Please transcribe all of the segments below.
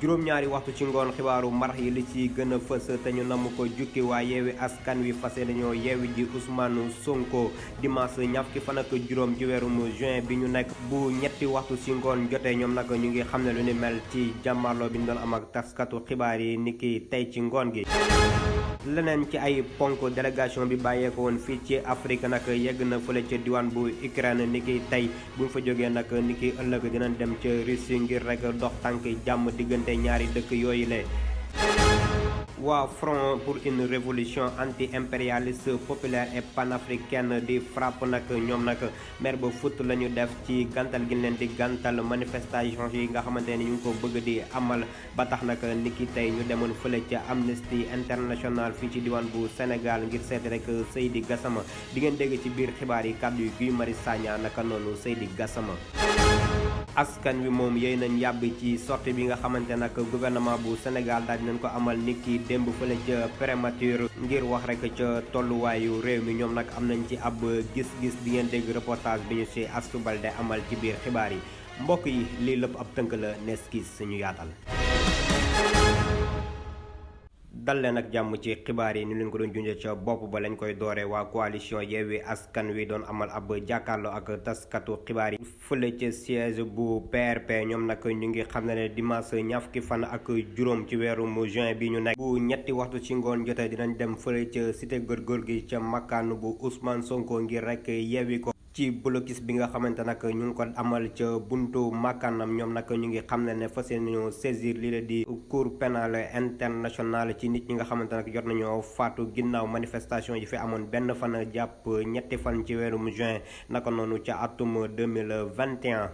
juróom-ñaari waxtu ci ngoon xibaaru marax yi li ci gën a fës te ñu namm ko jukki waa yeewi askan wi fas nañoo yeewi ji Ousmane Sonko dimanche ñaar fukki fan ak juróom ci weerum juin bi ñu nekk bu ñetti waxtu ci ngoon jotee ñoom nag ñu ngi xam ne lu ni mel ci jàmmarloo bi ñu doon am ak taskatu xibaar yi niki tey ci ngoon gi. leneen ci ay ponk délégation bi bàyyeeko woon fii ci Afrique nag yegg na fële ca diwaan bu Ukraine niki tey buñ fa jógee nag niki ëllëg dinañ dem ca Russie ngir rek dox tànk jàmm diggante ñaari dëkk yooyu le waa Front pour une révolution anti-impérialiste populaire et panafricaine di FRAPP nag ñoom nag mer ba fut la ñu def ci gàntal gi leen di gàntal manifestation yi nga xamante ne ñu ngi ko bëgg di amal ba tax nag niki tey ñu demoon fële ca Amnesty International fii ci diwaan bu Sénégal ngir seeti rek Seydi Gassama di ngeen dégg ci biir xibaar yi kàddu yi Guy Marius Sagna naka noonu Seydi Gassama. askan wi moom yéy nañ yàbbi ci sortie bi nga xamante nag gouvernement bu Sénégal daal dinañ ko amal niki démb fële ca prémature ngir wax rek ca tolluwaayu réew mi ñoom nag am nañ ci ab gis-gis di ngeen dégg reportage bi ñu ci Astou Balde amal ci biir xibaar yi mbokk yi lii lépp ab tënk la nees kiis suñu yaatal. dal leen ak jàmm ci xibaar yi ni leen ko doon junjee ca bopp ba lañ koy dooree waa coalition Yewwi Askan Wi doon amal ab jàkkaarloo ak taskatu xibaar yi fële ca siège bu PRP ñoom nag ñu ngi xam ne dimanche ñaar fukki fan ak juróom ci weerum juin bi ñu nekk bu ñetti waxtu ci ngoon jotee dinañ dem fële ca cité góor gi ca makkaanu bu Ousmane Sonko ngir rek yeewi ko ci blocus bi nga xamante nag ñu ngi ko amal ca buntu makkaanam ñoom nag ñu ngi xam ne fas yéene saisir lii la di cour pénale internationale ci nit ñi nga xamante nag jot nañoo faatu ginnaaw manifestation yi fi amoon benn fan jàpp ñetti fan ci weerum juin naka noonu ca atum 2021.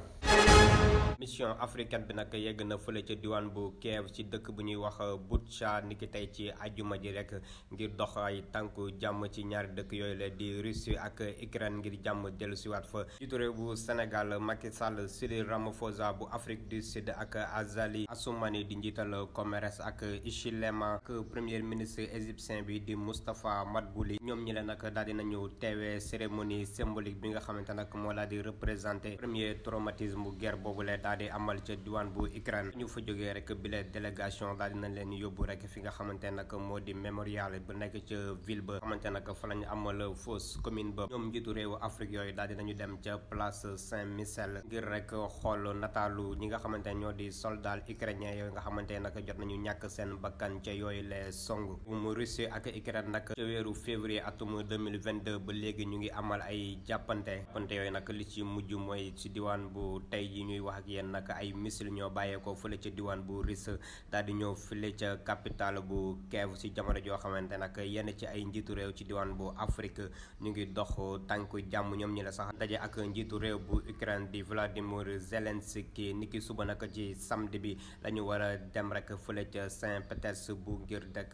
mission africaine bi nag yegg na fële ca diwaan bu Kiev ci dëkk bu ñuy wax Boutcha niki tey ci ajuma ji rek ngir dox ay tànku jàmm ci ñaari dëkk yooyu la di Russie ak Ukraine ngir jàmm dellu siwaat fa. jiitu réew bu Sénégal Macky Sall, Cyril Ramaphosa bu Afrique du Sud ak Azali Assoumani di njiital COMERES ak Hichilema ak premier ministre égyptien bi di Moustapha Madbouli ñoom ñi la nag daal di nañu teewee cérémonie symbolique bi nga xamante nag moo daal di représenté premier traumatisme bu guerre boobu la daal di amal ca diwaan bu Ukraine ñu fa jógee rek bile délégation daal dinañ leen yóbbu rek fi nga xamante nag moo di mémorial bu nekk ca ville ba xamante nag fa lañu amal fosse commune ba ñoom njiitu réewu Afrique yooyu daal dinañu dem ca place Saint-Michel ngir rek xool nataalu ñi nga xamante ne ñoo di soldat ukrainien yooyu nga xamante nag jot nañu ñàkk seen bakkan ca yooyu les song mu Russie ak Ukraine nag ca weeru février atum 2022 ba léegi ñu ngi amal ay jàppante yooyu nag li ci mujj mooy ci diwaan bu tey ji ñuy wax ak yéen nag ay missile ñoo bàyyeekoo fële ca diwaan bu Russe daal di ñëw fële ca capitale bu Kiev ci jamono joo xamante nag yenn ci ay njiitu réew ci diwaan bu Afrique ñu ngi dox tànku jàmm ñoom ñi la sax daje ak njiitu réew bu Ukraine di Vladimir Zelensky niki suba nag ci samedi bi la ñu war a dem rek fële ca Saint-Pétersbourg ngir rek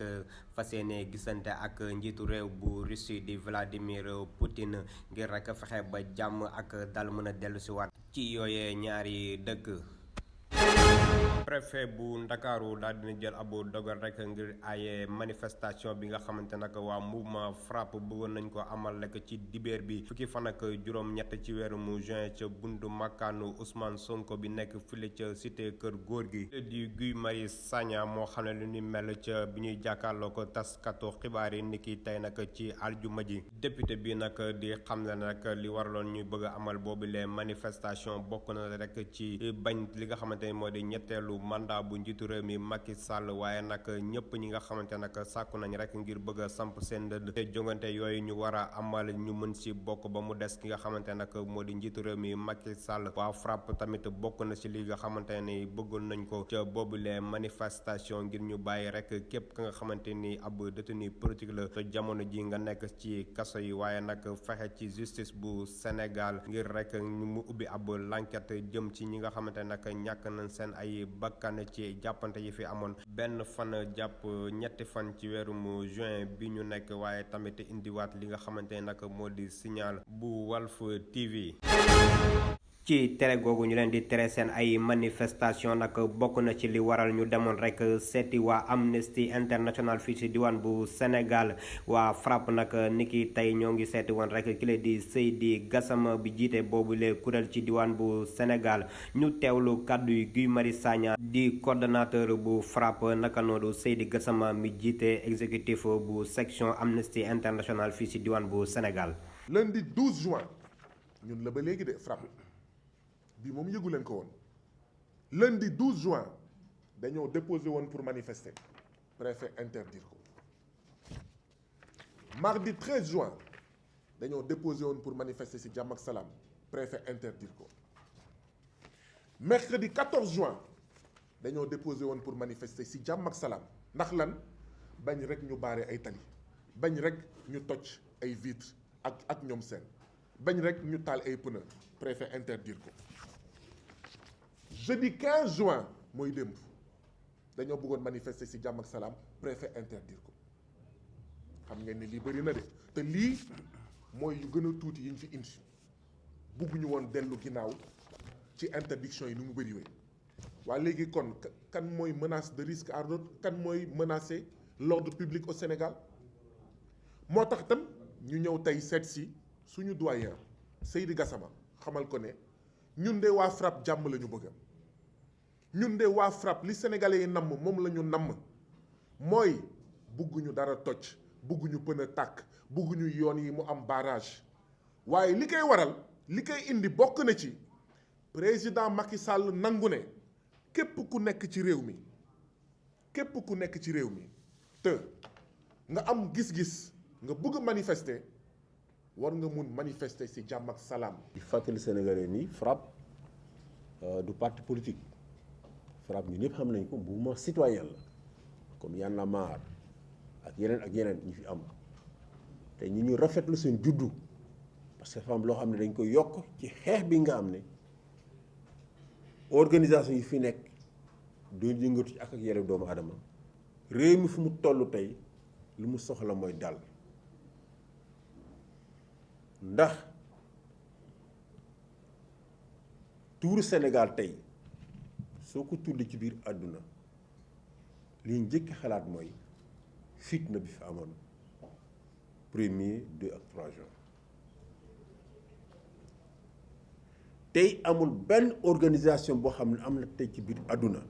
fas yéene gisante ak njiitu réew bu Russie di Vladimir Poutine ngir rek fexe ba jàmm ak dal mën a dellu si waat ci yooyee ñaari dëkk. préfet bu Ndakaaru daal dina jël ab dogal rek ngir ay manifestation bi nga xamante nag waa mouvement FRAPP bëggoon nañ ko amal rek ci dibeer bi fukki fan ak juróom-ñett ci weeru juin ca buntu makkaanu Ousmane Sonko bi nekk file ca cité kër góor gi di Guy Marius Sagna moo xam ne lu ni mel ca bi ñuy jàkkaarloo ko taskatu xibaar yi niki tey nag ci aljuma ji député bi nag di xam ne nag li waraloon ñuy bëgg a amal boobu les manifestation bokk na rek ci bañ li nga xamante ne moo di ñetteelu mandat bu njiitu réew mi Macky Sall waaye nag ñëpp ñi nga xamante nag sàkku nañ rek ngir bëgg a samp seen dëdd te jongante yooyu ñu war a amal ñu mën si bokk ba mu des ki nga xamante nag moo di njiitu réew mi Macky Sall waa FRAPP tamit bokk na si li nga xamante ni bëggoon nañ ko ca boobu les manifestation ngir ñu bàyyi rek képp ka nga xamante ni ab détenu politique la te jamono ji nga nekk ci kaso yi waaye nag fexe ci justice bu Sénégal ngir rek ñu mu ubbi ab l'enquête jëm ci ñi nga xamante nag ñàkk nañ seen ay bakkan ci jàppante yi fi amoon benn fan jàpp ñetti fan ci weerum juin bi ñu nekk waaye tamit indiwaat li nga xamante ne nag moo di signal bu Walf TV. ci tere googu ñu leen di tere seen ay manifestation nag bokk na ci li waral ñu demoon rek seeti waa Amnesty International fii ci diwaan bu Sénégal waa FRAPP nag niki tey ñoo ngi seeti woon rek ki la di Seydi Gassama bi jiite boobule kuréel ci diwaan bu Sénégal ñu teewlu kàddu yi Guy Marius Sagna di coordonnateur bu FRAPP naka noonu Seydi Gassama mi jiite exécutif bu section Amnesty International fii ci diwaan bu Sénégal. lundi 12 juin ñun la ba léegi de FRAPP bi moom yëgu leen ko woon lundi 12 juin dañoo déposé woon pour manifester préfet interdire ko mardi 13 juin dañoo déposé woon pour manifester ci jàmm ak salaam préfet interdire ko mercredi 14 juin dañoo déposé woon pour manifester ci jàmm ak salaam ndax lan bañ rek ñu baare ay tali bañ rek ñu toj ay vitres ak ñoom seen bañ rek ñu taal ay pneu préfet interdire ko jeudi 15 juin mooy démb dañoo bëggoon manifester ci jàmm ak salaam préfet interdire ko xam ngeen ni lii bëri na de te lii mooy yu gën a tuuti yi ñu fi indi bugguñu woon dellu ginnaaw ci interdiction yi nu mu bëri wee waa léegi kon kan mooy menace de risque à l'ordre kan mooy menacer l'ordre public au Sénégal moo tax tam ñu ñëw tey seet si suñu doyen Seydi Gassama xamal ko ne ñun de waa FRAPP jàmm la ñu bëgg ñun de waa FRAPP li sénégalais yi namm moom la ñu namm mooy bugguñu dara toj bugguñu pën a tàkk bugguñu yoon yi mu am barrage waaye li koy waral li koy indi bokk na ci président Macky Sall nangu ne képp ku nekk ci réew mi te nga am gis-gis nga bëgg manifester war nga mun manifester ci jàmm ak salaam. di fàttali sénégalais ni FRAPP du parti politique FRAPP ñu ñëpp xam nañ ko mouvement citoyen la comme Y'en a marre ak yeneen ñi fi am te ñu rafetlu seen juddu parce que dafa am loo xam ne dañ koy yokk ci xeex bi nga am ne organisation yi fi nekk doon yëngatu ci ak yelleef doomu aadama réew mi fu mu toll tey lu mu soxla mooy dal ndax tuuru Sénégal tey soo ko tudd ci biir àdduna li njëkk xalaat mooy fitna bi fi amoon 1er 2 ak 3 juin tey amul benn organisation boo xam ne am na tey ci biir àdduna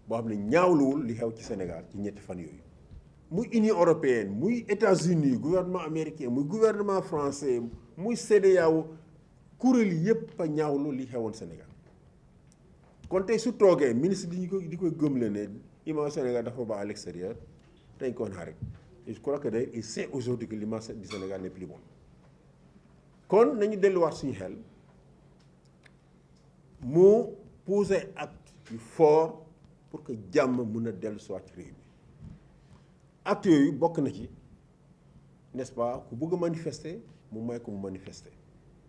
boo xam ne ñaawluwul li xew ci Sénégal ci ñetti fan yooyu muy Union européenne muy États-Unis gouvernement américain muy gouvernement français muy CEDEAO kuréel yépp a ñaawlu li xewoon Sénégal kon tey su toogee ministre di koy gëmle ne image Sénégal dafa baax à l'extérieur dañ ko xaar rek je crois que d'ailleurs il sait aujourd'hui que l'image du Sénégal n'est plus bonne kon nañu delluwaat suñu xel mu poser acte yu fort pour que jàmm mun a dellu soit ci réew mi acte yooyu bokk na ci n'est-ce pas ku bëgg a manifester mu may ko mu manifester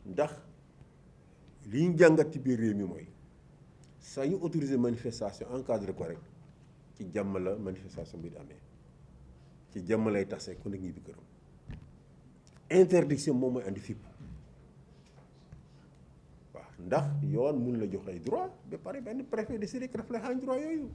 ndax li ñu jàngat ci biir réew mi mooy saa ñu autoriser manifestation encadré ko rek ci jàmm la manifestation bi di amee ci jàmm lay tase ku nekk ñibbi këram interdiction moom mooy andi fipp waaw ndax yoon mun la jox ay droit ba pare benn préfet décidé que daf lay xañ droit yooyu.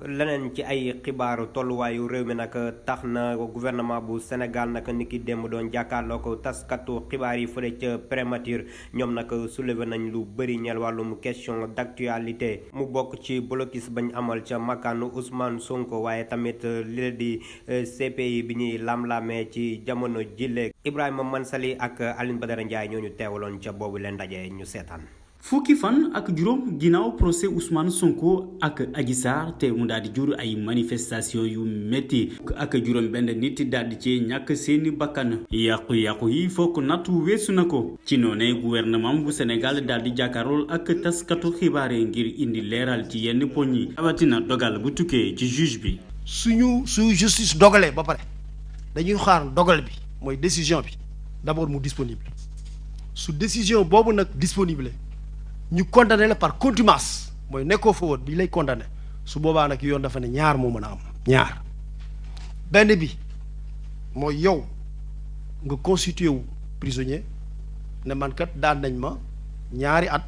leneen ci ay xibaaru tolluwaayu réew mi nag tax na gouvernement bu Sénégal nag ni ki démb doon jàkkaarloo ko taskatu xibaar yi fële ca Prémature ñoom nag soulevé nañ lu bëri ñeel wàllum question d'actualité mu bokk ci blocus bañ amal ca makkaanu Ousmane Sonko waaye tamit li la di CPI bi ñuy lam-lamee ci jamono jile Ibrahima Mansali ak Aline Badara Ndiaye ñooñu teewaloon ca boobu leen ndaje ñu seetaan. fukki fan ak juróom ginnaaw procès Ousmane Sonko ak Adji Sarr te mu daal di jur ay manifestation yu métti ak juróom benn nit daal di ci ñàkk seeni bakkan yàqu-yàqu yi fokk nattu weesu na ko ci noonee gouvernement bu Sénégal daal di jàkkaarlool ak taskatu xibaar yi ngir indi leeral ci yenn poñ yi awatina dogal bu tukkee ci juge bi. su justice dogalee ba pare dañuy xaar dogal bi mooy décision bi d'abord mu disponible su décision boobu nag disponible. ñu condamné la par contumace mooy nekkoo fa woon bi lay condamné su boobaa nag yoon dafa ne ñaar moo mën a am ñaar benn bi mooy yow nga constitué wu prisonniers ne man kat daan nañ ma ñaari at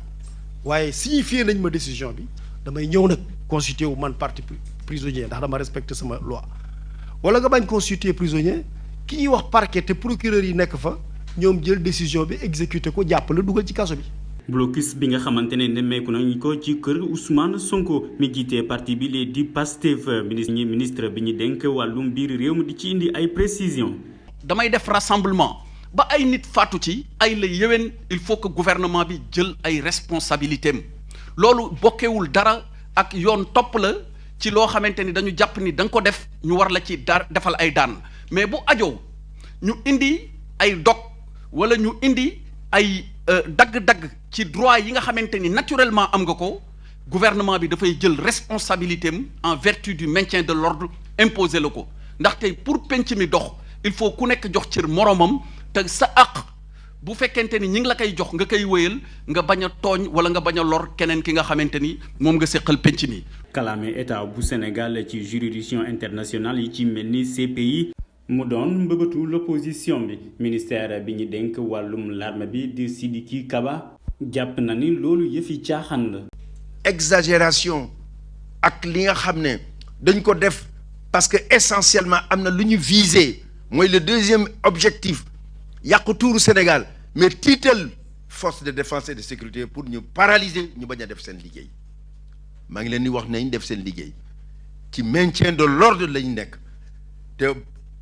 waaye signifié nañ ma décision bi damay ñëw nag constitué wu man partie prisonnier ndax dama respecté sama loi wala nga bañ constitué prisonnier ki ñuy wax parquet te procureur yi nekk fa ñoom jël décision bi exécuté ko jàpp la dugal ci kaso bi. blocus bi nga xamante ne nemmeeku nañu ko ci kër Ousmane Sonko mi jiite parti bi lee di Pastef ministre bi ñu dénk wàllum biir réew mi di ci indi ay précisions. damay def rassemblement ba ay nit faatu ci ay la yéwén il faut que gouvernement bi jël ay responsabilités am loolu bokkewul dara ak yoon topp la ci loo xamante ni dañu jàpp ni da nga ko def ñu war la ci defal ay daan mais bu ajoo ñu indi ay dog wala ñu indi ay dagg-dagg ci droit yi nga xamante ni naturellement am nga ko gouvernement bi dafay jël responsabilité am en vertu du maintien de l'ordre imposé la ko ndaxte pour penc mi dox il faut ku nekk jox cër moromam te sa àq bu fekkente ni ñi ngi la koy jox nga koy wéyal nga bañ a tooñ wala nga bañ a lor keneen ki nga xamante ni moom nga séqal penc mi. kalaame état bu Sénégal ci juridiction internationale yi ci mel ni CPI. mu doon mbëbëtu l'opposition bi ministère bi ñu dénk wàllum l'armée bi di Sidiki Kaba jàpp na ni loolu yëfi caaxaan la. exagération ak li nga xam ne dañ ko def parce que essentiellement am na lu ñu visé mooy le deuxième objectif yàqu tuuru Sénégal mais tiital force de défense et de sécurité pour ñu paralyser ñu bañ a def seen liggéey maa ngi leen di wax nañ def seen liggéey ci maintien de l'ordre lañ nekk te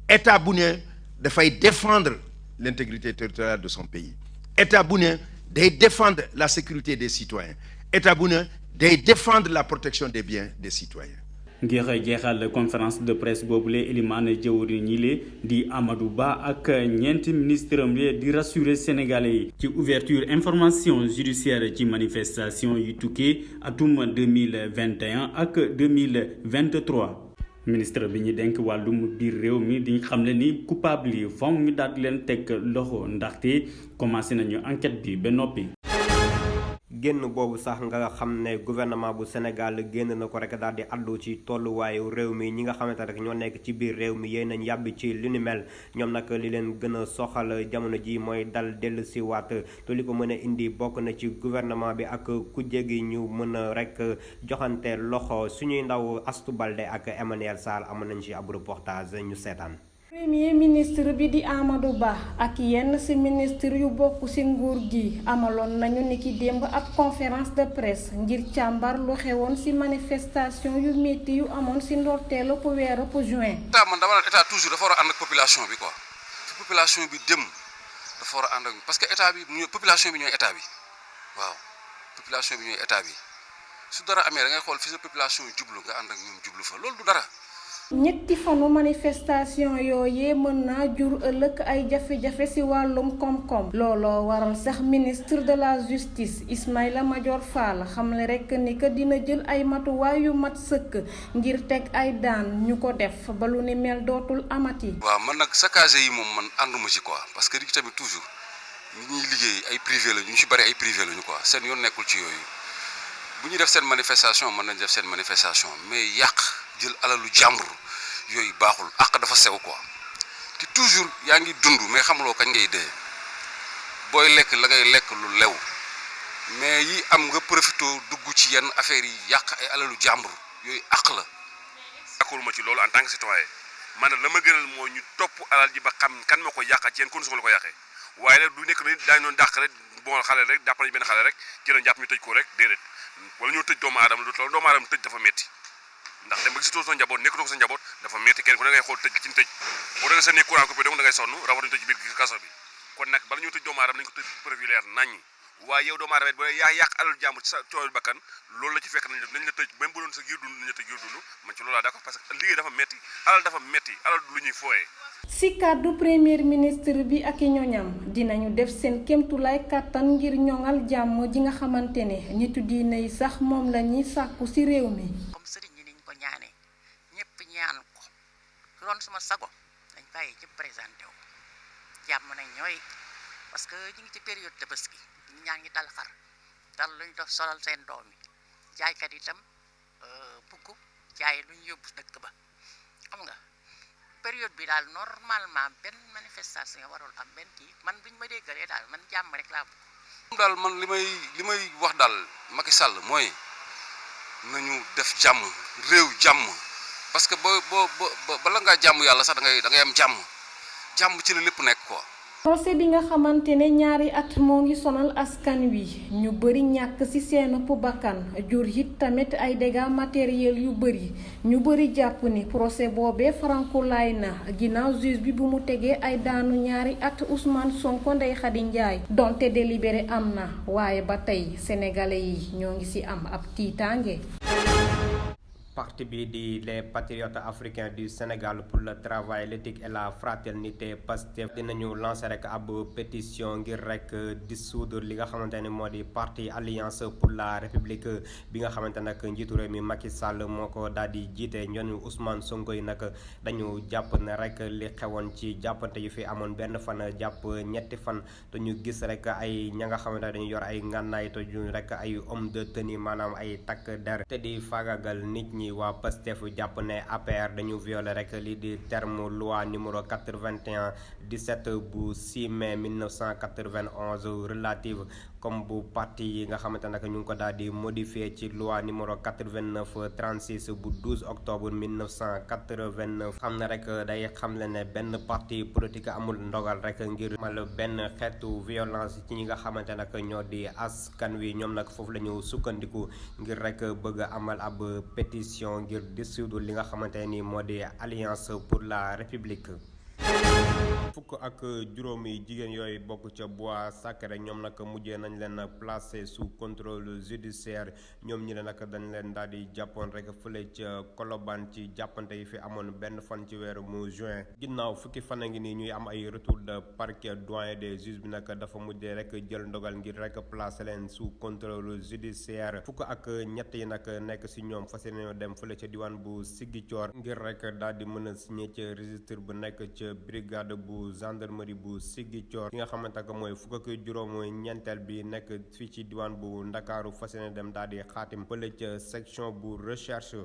état bu ne dafay défendre l'intégrité territoriale de son pays état bu ne day défendre la sécurité des citoyens état bu ne day défendre la protection des biens des citoyens. ngir jeexal conférence de presse boobule Elimane jëwriñ ñi le di Amadou Ba ak ñeenti ministre am di rassurer sénégalais yi ci ouverture information judiciaire ci manifestation yu tukkee atum 2021 ak 2023. ministre bi ñu denk wàllum biir réew mi di xamle ni coupable yi faw ñu daal di leen teg loxo ndaxte commencé nañu enquête bi ba noppi. génn boobu sax nga xam ne gouvernement bu Sénégal génn na ko rek daal di addu ci tolluwaayu réew mi ñi nga xamante rek ñoo nekk ci biir réew mi yéen nañ yàbbi ci li ni mel ñoom nag li leen gën a soxal jamono ji mooy dal dellu si waat te li ko mën a indi bokk na ci gouvernement bi ak kujje gi ñu mën a rek joxante loxo suñuy ndaw Astou Balde ak Emmanuel Sarr amoon nañ ci ab reportage ñu seetaan. premier ministre bi di Amadou Ba ak yenn ci ministre yu bokk ci nguur gi amaloon nañu niki démb ab conférence de presse ngir càmbar lu xewoon ci manifestation yu métti yu amoon ci ndorteelu ko weeru juin. man dama naan état toujours dafa war a ànd ak population bi quoi fi population bi dem dafa war a ànd ak parce que état bi population bi ñooy état bi waaw population bi ñooy état bi su dara amee da ngay xool fi sa population jublu nga ànd ak ñoom jublu fa loolu du dara. ñetti fanu manifestation yooyee mën naa jur ëllëg ay jafe-jafe ci wàllum koom-koom looloo waral sax ministre de la justice Ismaïla Madior Fall xamle rekk ni que dina jël ay matuwaay yu mat sëkk ngir teg ay daan ñu ko def ba lu ni mel dootul amati. waaw man nag saccagé yi moom man ànduma ci quoi parce que tamit toujours ñi ñuy liggéey ay privé la ñu ci bari ay privé lañu quoi seen yoon nekkul ci yooyu bu ñu def seen manifestation mën nañ def seen manifestation mais yàq jël alalu jàmbur yooyu baaxul àq dafa sew quoi te toujours yaa ngi dund mais xamuloo kañ ngay dee booy lekk la ngay lekk lu lew mais yi am nga profité dugg ci yenn affaires yi yàq ay alalu jàmbur yooyu àq la. d'accord ma ci loolu en tant que citoyen man la ma gënal moo ñu topp alal ji ba xam kan ma ko yàqa ci yenn condition la ko yàqee waaye nag du nekk ni daañu doon dàq rek bon xale rek jàpp nañu benn xale rek jëlee jàpp ñu tëj ko rek déedéet wala ñoo tëj doomu aadama loolu doomu aadama tëj dafa metti ndax dem ba gisatoo sa njaboot nekkatoo ko sa njaboot dafa metti kenn ku ne ngay xool tëj ci tëj boo dee sa nekk courant coupé donc da ngay sonn rawatina tëj biir kaso bi kon nag bala ñoo tëj doomu aadama nañu ko tëj profilère naññi waaye yow doomu aadama it ba yaa yàq alal jàmbur ci sa cooyu bakkan loolu la ci fekk nañ la tëj même bu doon sa giir dund nañ la tëj giir dund man ci loolu laa d'accord parce que liggéey dafa metti alal du lu ñuy fooyee. ci kàddu premier ministre bi ak i ñoñam dinañu def seen kéemtulaay kàttan ngir ñoŋal jàmm ji nga xamante ne nitu diine yi sax moom la ñuy sàkku ci réew mi. ñaane ñëpp ñaan ko doon sama sago dañ bàyyi ñëpp présenté wu jàmm nañ ñooy parce que ñu ngi ci période tabaski ñu ñaa ngi dal xar dal luñ def solal seen doom yi jaaykat itam bugg jaay luñ yóbbu dëkk ba xam nga période bi daal normalement benn manifestation warul am benn kii man biñ ma déggalee daal man jàmm rek laa bëgg. daal man li may wax daal Macky Sall mooy nañu def jàmm réew jàmm parce que bala ngaa jàmm yàlla sax da ngay am jàmm ci la lépp nekk quoi. procès bi nga xamante ne ñaari at moo ngi sonal askan wi ñu bëri ñàkk ci seen bakkan jur it tamit ay dégâts matériels yu bëri ñu bëri jàpp ni procès boobee farankulaay na ginnaaw juge bi bu mu tegee ay daanu ñaari at Ousmane Sonko Ndeye Khady Ndiaye donte délibéré am na waaye ba tey sénégalais yi ñoo ngi ci am ab tiitaange. parti bi di les patriotes africains du Sénégal pour le travail l'éthique et la fraternité Pastef dinañu lancer rek ab pétition ngir rek dissoudre li nga xamante ne moo di parti alliance pour la république bi nga xamante nag njiitu réew mi Macky Sall moo ko daal di jiite ñooñu Ousmane Sonko yi nag dañu jàpp ne rek li xewoon ci jàppante yu fi amoon benn fan jàpp ñetti fan te ñu gis rek ay ña nga xamante ne dañu yor ay ngànnaay te ñu rek ay homme de tenue maanaam ay takk der te di faagagal nit ñi. waa Pastef jàpp ne APR dañu violé rek lii di terme loi numéro 81 17 bu 6 mai 1991 relative comme bu parti yi nga xamante nag ñu ngi ko daal di modifié ci loi numéro 89 36 bu 12 octobre 1989 xam na rek day xamle ne benn parti politique amul ndogal rek ngir mal benn xeetu violence ci ñi nga xamante nag ñoo di askan wi ñoom nag foofu la ñu sukkandiku ngir rek bëgg a amal ab pétition ngir dissoudre li nga xamante ni moo di alliance pour la république. fukk ak juróomi jigéen yooyu bokk ca Bois Sacré ñoom nag mujjee nañ leen placé sous contrôle judiciaire ñoom ñi ne nag dañ leen daal di jàppoon rek fële ca Colobane ci jàppante yi fi amoon benn fan ci weeru mu juin ginnaaw fukki fan a ngi nii ñuy am ay retour de parquet doyen des juges bi nag dafa mujjee rek jël ndogal ngir rek placé leen sous contrôle judiciaire fukk ak ñett yi nag nekk si ñoom fas yéene dem fële ca diwaan bu Ziguinchor ngir rek daal di mën a signé ca registre bu nekk ca brigade bu gendarmerie bu Ziguinchor ki nga xamante ne mooy fukk ak juróom ñeenteel bi nekk fii ci diwaan bu Ndakaaru fas yéene dem daal di xaatim fële ca section bu recherche.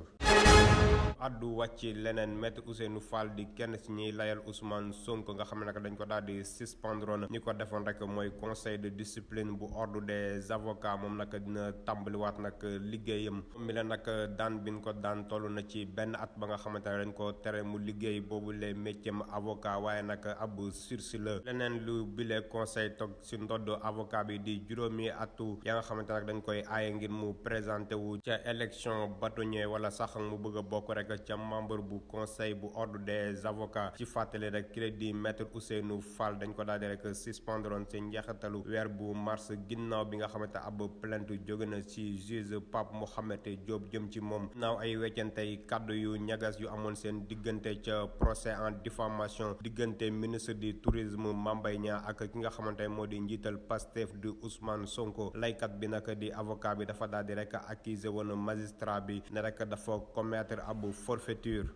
addu wàcc leneen maître Ousseynou Fall di kenn ci ñuy layal Ousmane Sonko nga xam ne nag dañ ko daal di suspendre ñi ko defoon rek mooy conseil de discipline bu ordre des avocats moom nag dina tàmbaliwaat nag liggéeyam mi la nag daan bi ñu ko daan toll na ci benn at ba nga xamante ne dañ ko tere mu liggéey boobu les métiers avocat waaye nag ab sursis la leneen lu bile conseil toog ci ndodd avocat bi di juróomi atu ya nga xamante nag dañ koy aaye ngir mu présenté wu ca élection bâtonnier wala sax mu bëgg a bokk rek ca membre bu conseil bu ordre des avocats ci fàttali rek ki di maître Ousseynou Fall dañ ko daal di rek suspendroon ci njeexitalu weer bu mars ginnaaw bi nga xamante ab plainte jóge na ci juge Pape Mohamed Diop jëm ci moom naaw ay weccantey kàddu yu ñagas yu amoon seen diggante ca procès en diffamation diggante ministre du tourisme Mame Mbaye Niang ak ki nga xamante moo di njiital Pastef di Ousmane Sonko laykat bi nag di avocat bi dafa daal di rek accusé woon magistrat bi ne rek dafa commettre ab forfaiture.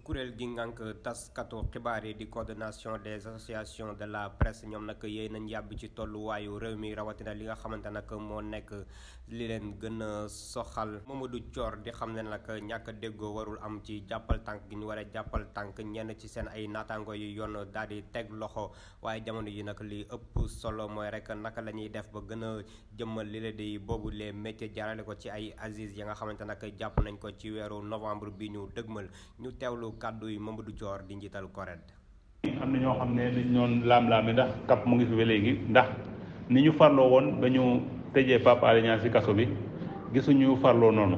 kuréel gi ngànk taskatu xibaar yi di coordination des associations de la presse ñoom nag yéey nañ yàbb ci tolluwaayu réew mi rawatina li nga xamante nag moo nekk li leen gën a soxal Mamadou Thior di xam ne nag ñàkk déggoo warul am ci jàppal tànk gi ñu war a jàppal tànk ñenn ci seen ay naataango yi yoon daal di teg loxo waaye jamono yi nag li ëpp solo mooy rek naka la ñuy def ba gën a jëmmal li la di boobu les métiers jaarale ko ci ay assises ya nga xamante nag jàpp nañ ko ci weeru novembre bi ñu dëgmal ñu teewlu kàddu yi Mamadou Thior di njiital CORED. am na ñoo xam ne dañ doon laam-laami ndax CAP mu ngi fi ba léegi ndax ni ñu farloo woon ba ñu tëjee Pape Alé Niang ci kaso bi gisuñu farloo noonu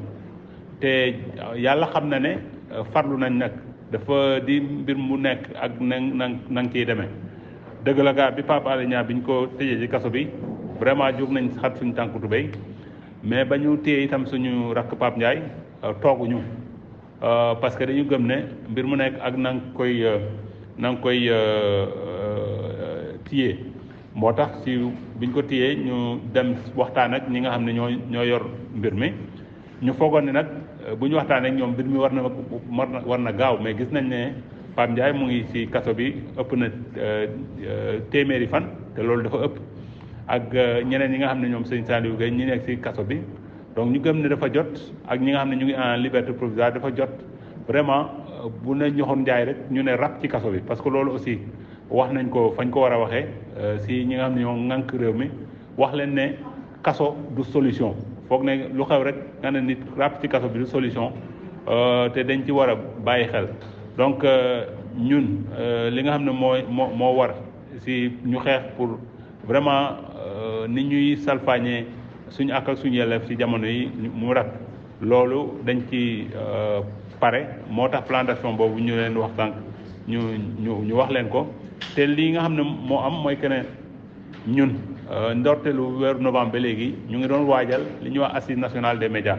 te yàlla xam na ne farlu nañ nag dafa di mbir mu nekk ak na ciy demee dëgg la gaa bi Pape Alé Niang bi ñu ko tëjee ci kaso bi vraiment jóg nañ xat suñu tànku tubéy mais ba ñu téye itam suñu rakk Pape Ndiaye tooguñu parce que dañu gëm ne mbir mu nekk ak na nga koy téye moo tax si biñ ko téyee ñu dem waxtaan ak ñi nga xam ne ñoo yor mbir mi ñu foogoon ne nag bu ñu waxtaan ak ñoom mbir mi war na gaaw mais gis nañ ne Pape Ndiaye mu ngi si kaso bi ëpp na téeméeri fan te loolu dafa ëpp ak ñeneen ñi nga xam ne ñoom sëñ Saliou Gueye ñi nekk si kaso bi donc ñu gëm ne dafa jot ak ñi nga xam ne ñu ngi en liberté provisoire dafa jot vraiment bu ne ñoxoon njaay rek ñu ne rap ci kaso bi parce que loolu aussi wax nañ ko fañ ko war a waxee si ñi nga xam ne ñoo ŋànk réew mi wax leen ne kaso du solution foog ne lu xew rek nga ne nit rap ci kaso bi du solution te dañ ci war a bàyyi xel donc ñun li nga xam ne moo war si ñu xeex pour vraiment ni ñuy salfaañee suñu ak suñu yelleef si jamono yi mu rat loolu dañ ci pare moo tax plan d'action boobu ñu leen wax sànq ñu wax leen ko te lii nga xam ne moo am mooy que ne ñun ndorteelu weeru novembre ba léegi ñu ngi doon waajal li ñuy wax assise nationale des médias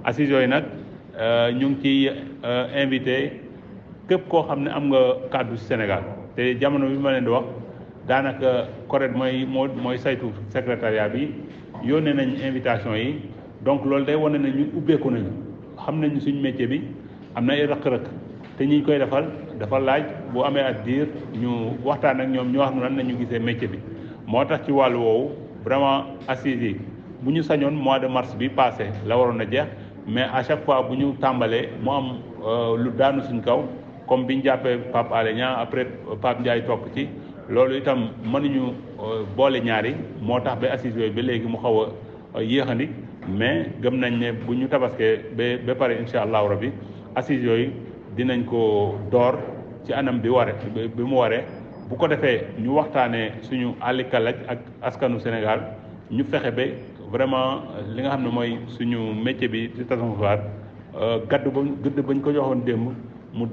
assises yooyu nag ñu ngi ciy invité képp koo xam ne am nga kàddu ci Sénégal te jamono bi ma leen di wax daanaka CORED mooy saytu secrétariat bi yónnee nañ invitation yi donc loolu day wane ne ñun ubbeeku nañu xam nañu suñ métier bi am na ay rëq-rëq te ñi koy dafa laaj bu amee at diir ñu waxtaan ak ñoom ñu wax nan nañu gisee métier bi moo tax ci wàllu woowu vraiment assises yi bu ñu sañoon mois de mars bi passé la waroon a jeex mais à chaque fois bu ñu tàmbalee mu am lu daanu suñ kaw comme bi ñu jàppee Pape Alé Niang après Pape Ndiaye topp ci loolu itam mënuñu boole ñaari moo tax ba assises yooyu ba léegi mu xaw a yéexandi mais gëm nañ ne bu ñu tabaskee ba pare incha allahu rabi assises yooyu dinañ ko door ci anam bi mu waree bu ko defee ñu waxtaanee suñu àllikalaj ak askanu Sénégal ñu fexe ba vraiment li nga xam ne mooy suñu métier bi ci tasum xibaar gëdd bañ ko joxoon démb ñu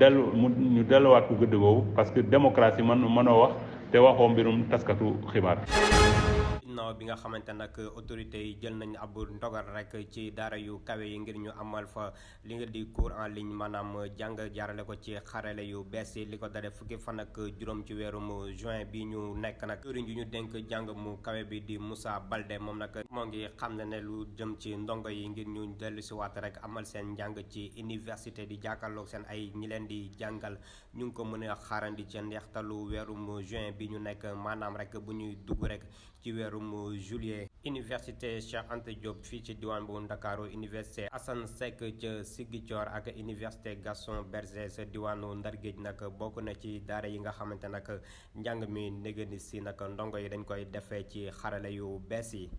delluwaat ko gëdd boobu parce que démocratie mënoo wax te waxoo mbirum taskatu xibaar. ginnaaw bi nga xamante nag autorités yi jël nañ ab ndogal rek ci daara yu kawe yi ngir ñu amal fa li nga di cours en ligne maanaam jàng jaarale ko ci xarale yu bees yi li ko dale fukki fan ak juróom ci weerum juin bi ñu nekk nag jëriñ ñu dénk jàng mu kawe bi di Moussa Baldé moom nag moo ngi xam ne lu jëm ci ndongo yi ngir ñu dellu si waat rek amal seen njàng ci université di jàkkaarloog seen ay ñi leen di jàngal ñu ngi ko mën a xaarandi ci ndeextalu weerum juin bi ñu nekk maanaam rek bu ñuy dugg rek ci weerum juillet. Université Cheikh Anta Diop fii ci diwaan bu Ndakaaru, université Assane Seck ca Ziguinchor ak université Gaston Berger sa diwaanu Ndar Géej nag bokk na ci daara yi nga xamante nag njàng mi négani si nag ndongo yi dañ koy defee ci xarale yu bees yi.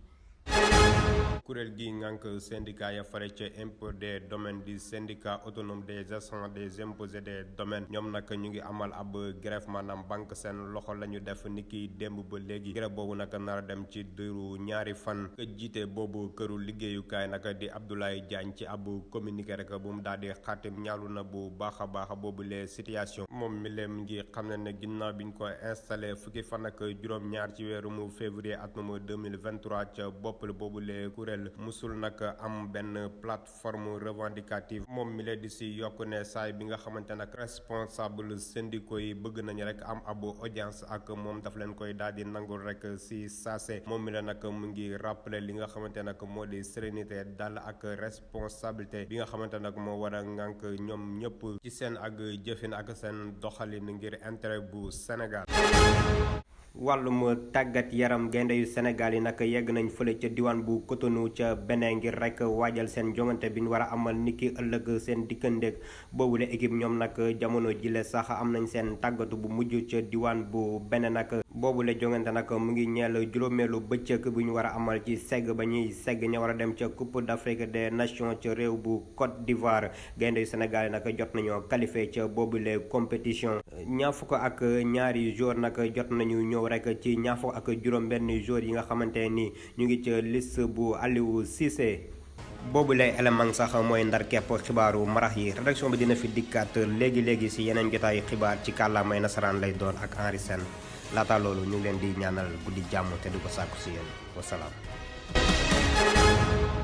kuréel gi ngànk syndicat ya fare ca impôt des domaines di syndicat autonome des agents des impôts et des domaines ñoom nag ñu ngi amal ab grève maanaam banque seen loxo la ñu def ni ki démb ba léegi grève boobu nag nar a dem ci diiru ñaari fan ka jiite boobu këru liggéeyukaay nag di Abdoulaye Diagne ci ab communiqué rek bu mu daal di xaatim ñaalu na bu baax a baax boobu les situation moom mi leen ngi xam ne ginnaaw bi ñu ko installé fukki fan ak juróom-ñaar ci weeru mu février atum 2023 ca bopp boobu lee kuréel musul nag am benn plateforme revendicative moom mi leen di si yokk ne saay bi nga xamante nag responsable syndicaux yi bëgg nañu rek am ab audience ak moom daf leen koy daal di nangul rek si saase moom mi la nag mu ngi rappeler li nga xamante nag moo di sérénité dal ak responsabilité bi nga xamante nag moo war a ngànk ñoom ñëpp ci seen ak jëfin ak seen doxalin ngir intérêt bu Sénégal. wàllum tàggat yaram gaynde yu Sénégal yi nag yegg nañ fële ca diwaan bu Cotonou ca Benin ngir rek waajal seen jongante bi ñu war a amal niki ëllëg seen dikkandeeg boobule équipe ñoom nag jamono jile sax am nañ seen tàggatu bu mujj ca diwaan bu Benin nag boobule jongante nag mu ngi ñeel juróomeelu bëccëg bi ñu war a amal ci segg ba ñuy segg ña war a dem ca Coupe d'Afrique des Nations ca réew bu Côte d'Ivoire gaynde yu Sénégal yi nag jot nañoo qualifié ca boobule compétition ñaar fukk ak ñaari joueurs nag jot nañu ñëw rek ci ñaar fukk ak juróom benn joueurs yi nga xamante ni ñu ngi ca liste bu Aliou Cissé boobu lay élément sax mooy ndar kepp xibaaru marax yi rédaction bi dina fi dikkaat léegi si yeneen jotaayu xibaar ci kàllaamay nasaraan lay doon ak Henri Sène laata loolu ñu ngi leen di ñaanal guddi jàmm te di ko sàkku si yéen wasalaam